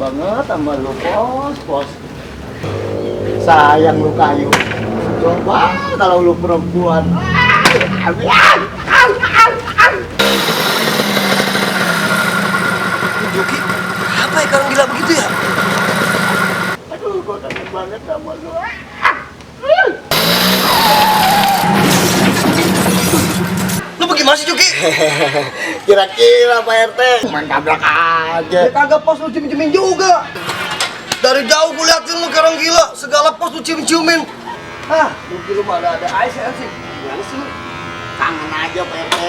banget sama lu, Pos. Sayang lu kayu. Coba kalau lu perempuan. Joki, apa ya orang gila begitu ya? Aduh, gua kangen banget sama lu. Lu bagaimana sih Joki? Kira-kira Pak RT main tabrak aja. Ya kagak pos lu cium-ciumin juga. Dari jauh gue liatin lu kayak orang gila, segala pos lu cium-ciumin. Hah, lu pada ada aja sih. Gimana sih lu? Kangen aja Pak RT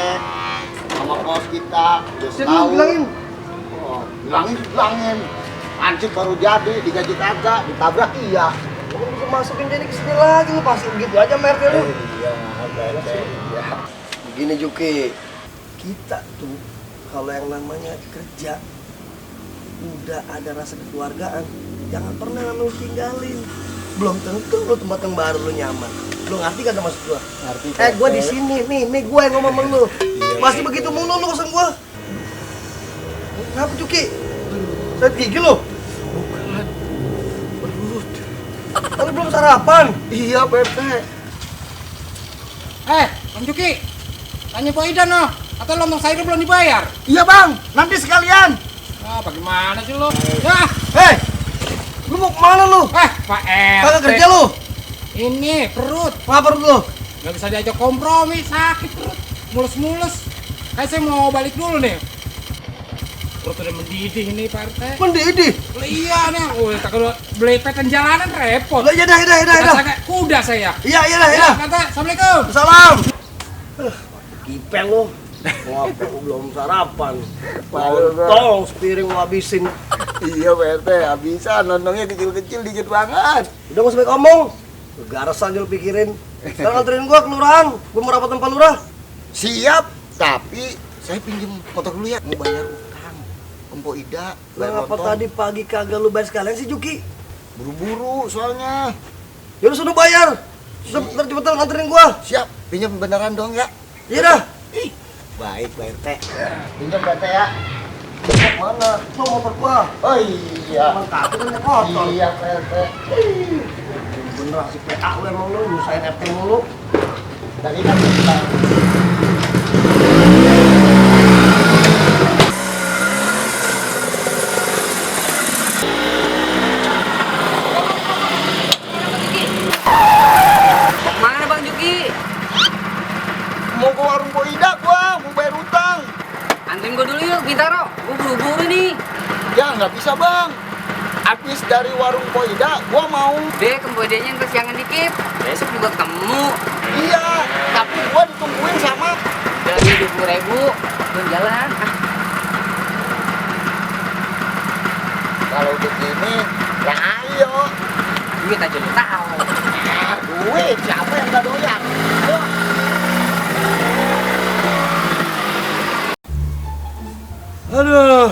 sama bos kita. Sini lu bilangin. Oh, bilangin. Anjir baru jadi, digaji kagak, ditabrak iya. Lu bisa masukin jadi kesini lagi, lu pasti begitu aja merke lu. Iya, Pak RT. Iya. Begini Juki, kita tuh kalau yang namanya kerja udah ada rasa kekeluargaan, jangan pernah lu tinggalin. Belum tentu lu tempat yang baru lu nyaman. Lu ngerti kan maksud gua? Ngerti. Gua di sini nih gua yang ngomong sama lu. Masih begitu mulu lu pesan gua. Kenapa Juki? Sakit gigi lu? Bukan. Perut. Tapi belum sarapan. Iya, Pak RT. Bang Juki, tanya Pak Idan noh, atau lontong sayur belum dibayar? Iya bang, nanti sekalian. Bagaimana sih lo? Ya, Lu mau kemana lu? Pak RT. Kagak kerja lu? Ini perut, Apa perut lu? nggak bisa diajak kompromi, sakit perut, mulus-mulus. Kayak saya mau balik dulu nih. Perut udah mendidih ini Pak RT. Mendidih. Iya nih, kalau beli peten jalanan repot. Lah ya dah. Pakai kuda saya. Iya Ya, kata, Assalamualaikum. Salam. Kipel lo. Wah, belum sarapan. Tolong sepiring lo habisin. Iya, Pak RT. Habisan, lontongnya kecil-kecil dikit banget. Udah gak usah banyak ngomong. Garas aja lo pikirin. Sekarang anterin gua ke kelurahan. Gua mau rapat tempat lurah. Siap, tapi saya pinjam motor dulu ya. Mau bayar utang. Empok Ida. bayar Kenapa lontong. tadi pagi kagak lu bayar sekalian sih Juki? Buru-buru soalnya. Ya lu sudah bayar. Ntar cepetan anterin gua. Siap, pinjam beneran dong ya. Iya dah. Baik, Pak RT. Pinjam Pak RT ya. Mana? Tuh motor gua. Oh iya. Emang kaki kan naik motor. Iya, Pak RT. Bener si PA lu emang lu nyusahin RT mulu. Tadi kan kita Mana Bang Juki? mau ke warung Mbok Ida gua, mau bayar utang. Anterin gua dulu yuk, Bintaro. Gua buru-buru nih. Ya nggak bisa bang. Habis dari warung Mbok Ida, gua mau. Deh, kembodenya yang kesiangan dikit. Besok juga ketemu. Iya, tapi gua ditungguin sama. Udah lagi 20.000. Belum jalan. Kalau begini, ya ayo. Duit aja lu tahu. Duit, siapa yang nggak doyan? Ayo. Aduh.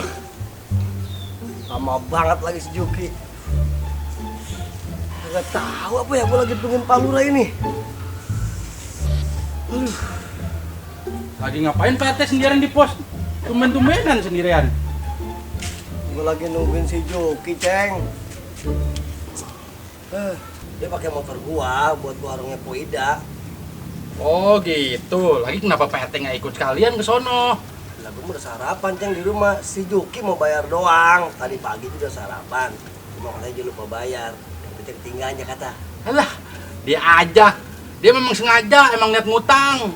Lama banget lagi si Juki. Gak tahu apa ya, gua lagi tungguin Pak Lurah ini. Lagi ngapain Pak RT sendirian di pos? Tumben-tumbenan sendirian. Gua lagi nungguin si Juki, Ceng. Dia pakai motor gua buat warungnya Po Ida. Oh gitu. Lagi kenapa Pak RT nggak ikut sekalian ke sono? Lah gua udah sarapan, Ceng, di rumah. Si Juki mau bayar doang. Tadi pagi juga sarapan. Cuma katanya dia lupa bayar. Yang ketinggalannya kata. Alah, dia aja. Dia memang sengaja, emang niat ngutang.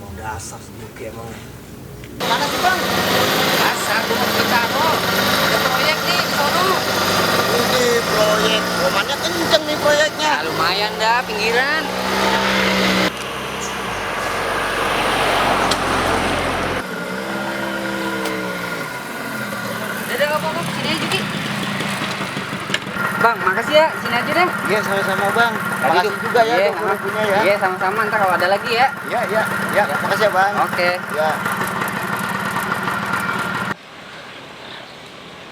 Mau dasar si Juki emang. Mana sih Bang? Pasar, gua mau ke Bintaro. Ada proyek nih di sono. Ini proyek, rumahnya kenceng nih proyeknya. Ya lumayan dah, pinggiran. Udah gak apa-apa, sini aja Juki. Bang, makasih ya, sini aja deh. Iya, sama-sama bang. Makasih juga ya, Iya, punya ya. Iya, sama-sama. Ntar kalau ada lagi ya. Iya. Makasih ya bang. Oke. Ya.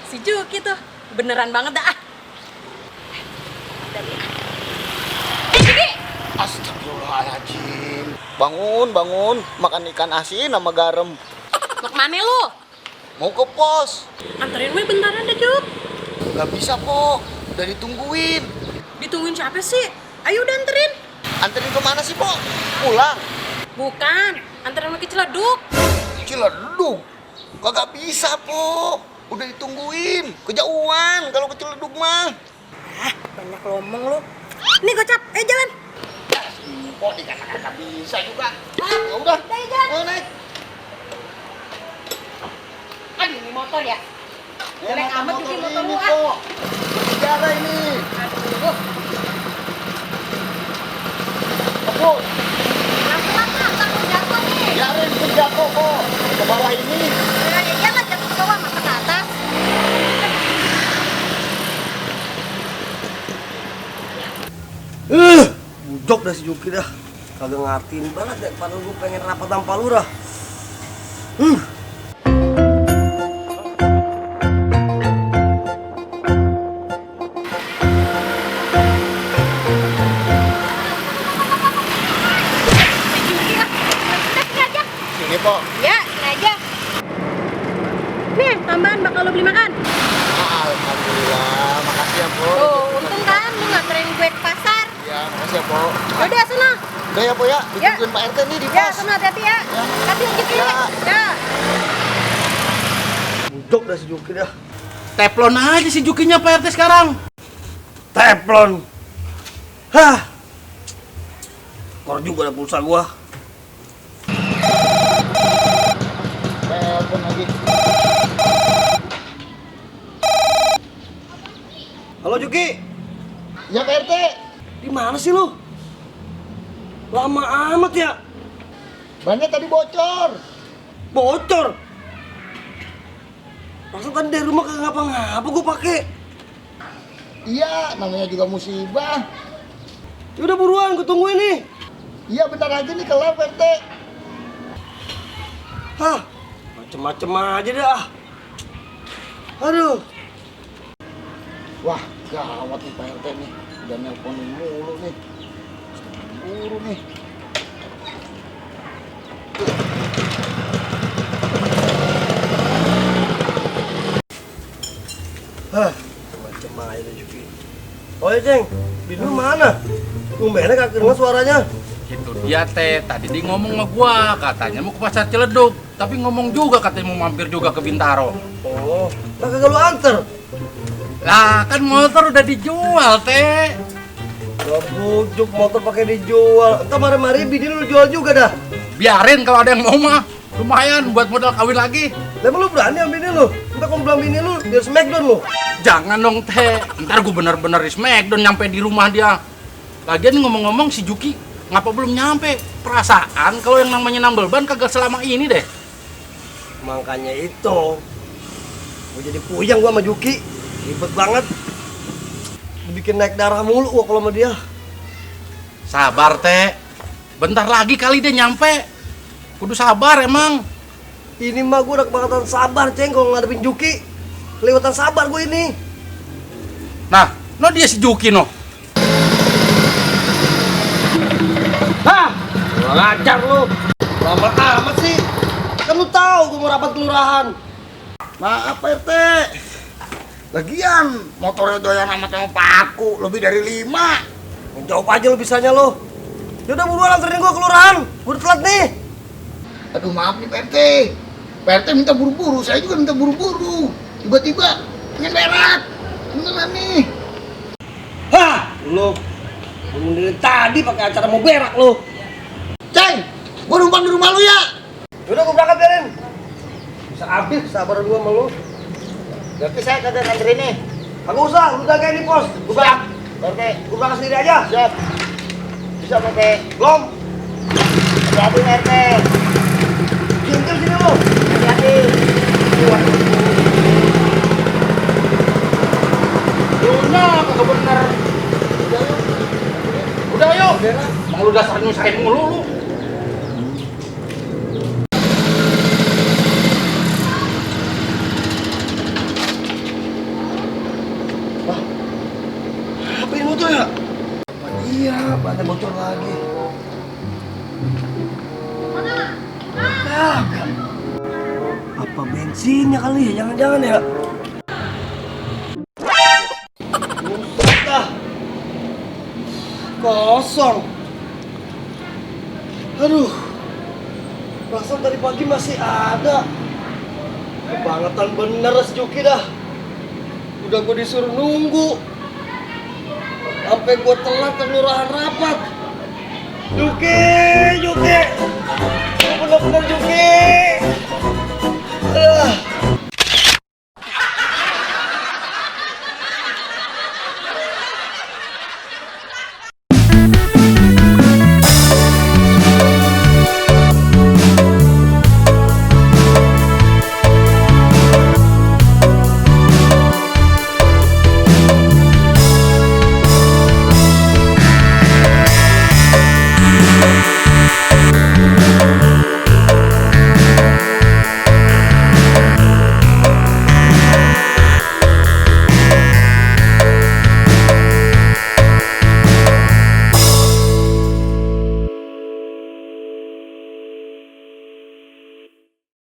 Si Juki tuh beneran banget dah. Juki, Astagfirullahaladzim. Bangun. Makan ikan asin sama garam. mau kemana lu? Mau ke pos. Anterin gue bentaran deh, Juk. Gak bisa, Po. Udah ditungguin. Ditungguin siapa sih? Ayo udah anterin. Anterin kemana sih, Po? Pulang. Bukan, anterin ke Ciledug. Ciledug? Kagak bisa, Po. Udah ditungguin. Kejauhan kalau ke Ciledug mah. Ah, banyak ngomong lu. Nih gocap, jalan. Ya, si Po dikata kagak bisa juga. Ya udah. Ayo naik. Aduh, ini motor ya? Ya, Jelek amat motor bikin motor ini, lu, ah. Po. Sejarah ini. Aduh, Po, pelan-pelan lah, takut jatuh nih. biarin jatuh, Po. Ke bawah ini. Ya iyalah jatuh ke bawah, masa ke atas. Budok dah si Juki dah. Kagak ngertiin banget deh, padahal gue pengen rapat tanpa lurah. Udah sini aja. Sini, Po. Ya, sini aja. Nih, tambahan bakal lu beli makan. Alhamdulillah, makasih ya, Po. Tuh, untung kan lu nganterin gue ke pasar. Ya, makasih ya, Po. Yaudah, sana. Udah ya, Po ya. Ditungguin Pak RT nih di Ya, pos. sana hati-hati ya. Ya. Hati rezeki. Ya. Ya. Budok dah si Juki dah. Teflon aja si Jukinya Pak RT sekarang. Teflon. Hah. Kor juga ada pulsa gua. Telepon lagi. Halo Juki. Ya, Pak RT. Di mana sih lu? Lama amat ya. Bannya tadi bocor. Bocor. Masa tadi dari rumah kagak ngapa-ngapa gua pakai. Iya, namanya juga musibah. Ya udah buruan, gua tungguin nih. Iya, bentar aja nih kelar, Pak RT. Hah, macem-macem aja dah. Aduh. Wah, gawat nih Pak RT nih. Udah nelponin mulu nih. Buru nih. Hah, macem aja dah Juki. Oh ya Ceng, Bini lu mana? Tumbennya kagak dengar suaranya. Itu dia teh, tadi dia ngomong sama gua, katanya mau ke pasar Ciledug. Tapi ngomong juga katanya mau mampir juga ke Bintaro. Oh, lah kagak lu anter. Lah kan motor udah dijual teh. Gak bujuk motor pakai dijual. Entar mari-mari bini lu jual juga dah. Biarin kalau ada yang mau mah. Lumayan buat modal kawin lagi. Lah emang lu berani sama bini lu? Entar kalau bilang bini lu, biar smackdown lu. Jangan dong teh, ntar gue bener-bener di Smackdown nyampe di rumah dia. Lagian ngomong-ngomong si Juki ngapa belum nyampe? Perasaan kalau yang namanya nambel ban kagak selama ini deh. Makanya itu. Gua jadi puyeng gua sama Juki. Ribet banget. Dibikin naik darah mulu gua kalau sama dia. Sabar teh, bentar lagi kali dia nyampe. Kudu sabar emang. Ini mah gua udah kebangetan sabar, Ceng, kalau ngadepin Juki. Kelewatan sabar gua ini. Nah, no dia si Juki no. Hah, gua ngajar lu. Lama amat sih. Kan lu tahu gua mau rapat kelurahan. Maaf, Pak RT. Lagian motornya doyan amat sama paku, lebih dari 5. Jawab aja lu bisanya lu. Yaudah buruan anterin gua kelurahan. Gua udah telat nih. Aduh, maaf nih Pak RT. Pak RT minta buru-buru, saya juga minta buru-buru. Tiba-tiba pengen berak. Beneran nih. Hah, lu. Lu dari tadi pakai acara mau berak lu. Ceng, gua numpang di rumah lu ya. Yaudah gua berangkat biarin. Bisa habis sabar gua sama lu. Berarti saya kagak nganterin nih. Kagak usah, lu jagain di pos. Gua berangkat. Pak RT, Gua berangkat sendiri aja. siap. Bisa Pak RT. Belum. Hati-hati Pak RT. Cintil sini lu. Hati-hati. Yonya kagak bener. Udah yuk. Mau lu dasar nyusahin mulu lu. Apa ini motor ya? Iya, bannya bocor lagi. Kagak. Apa bensinnya kali ya? Jangan-jangan ya? kosong. Aduh, perasaan tadi pagi masih ada. Kebangetan bener si Juki dah. Udah gue disuruh nunggu sampai gue telat ke kelurahan rapat. Juki, Juki, lu bener-bener Juki.